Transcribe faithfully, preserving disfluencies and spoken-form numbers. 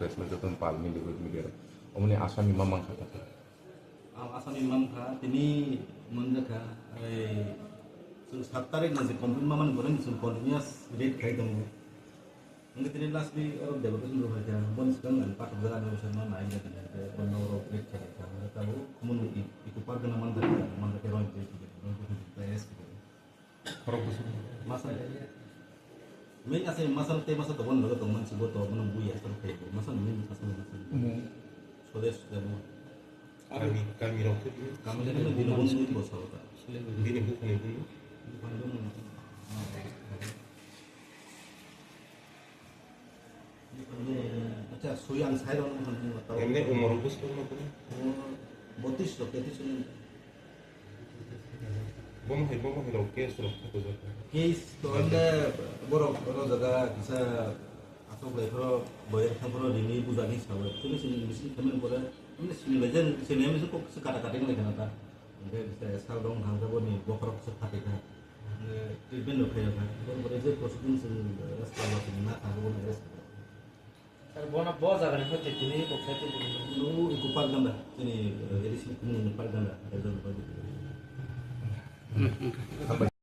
Joto pal mili media. Omoni asami mamang kha. Ang asami mamkha, tini manjakha, ei, chwng sat tarik nang je complete mamani borok chwng continuous read khai tongo. Hingke tini last week oro development rok hai kha, boni swkang ang pathak jora ni bwskango nai jani hingke bono oro read khai kha, hingke tabuk khumui eco park gana manjakha, manjakha rong tei tei tei tei. Khorok bwswk. Masa. Main ase masa tei masa tongmani loge tongmani sibo to bono bui asal tei masa main asal masa. Hmm. Sode sode mo. Kami, kami rok tu. Kami tu bini bini bini bini bini bini. Bini bukan bini. Bukan bini. Acha, sui ang sai rok nang tau. Emne umor bwswk no kunu? Umor botis rok, tetis rok. Bomo hai, bomo hai rok case rok khe bujak. Case to emne borok oro jaga kisa asok lai phoro boyar thang phoro rini bujak ni sawi. Chini sini sini khamen pore emne sini lai jen sini emne kok se kata kata ngai kana ta. Hingke bisa sak dong hangke boni bokhorok se phatikha. Hingke treatment rok khaiyakha. Boni pore je prosecution se rest palo se na thangke boni rest. Sir, bono bo jaga ni photo tini kok sai tini. Nung iku park ganda, tini, eh, eri sini kunu ni park ganda, ekdom park ganda.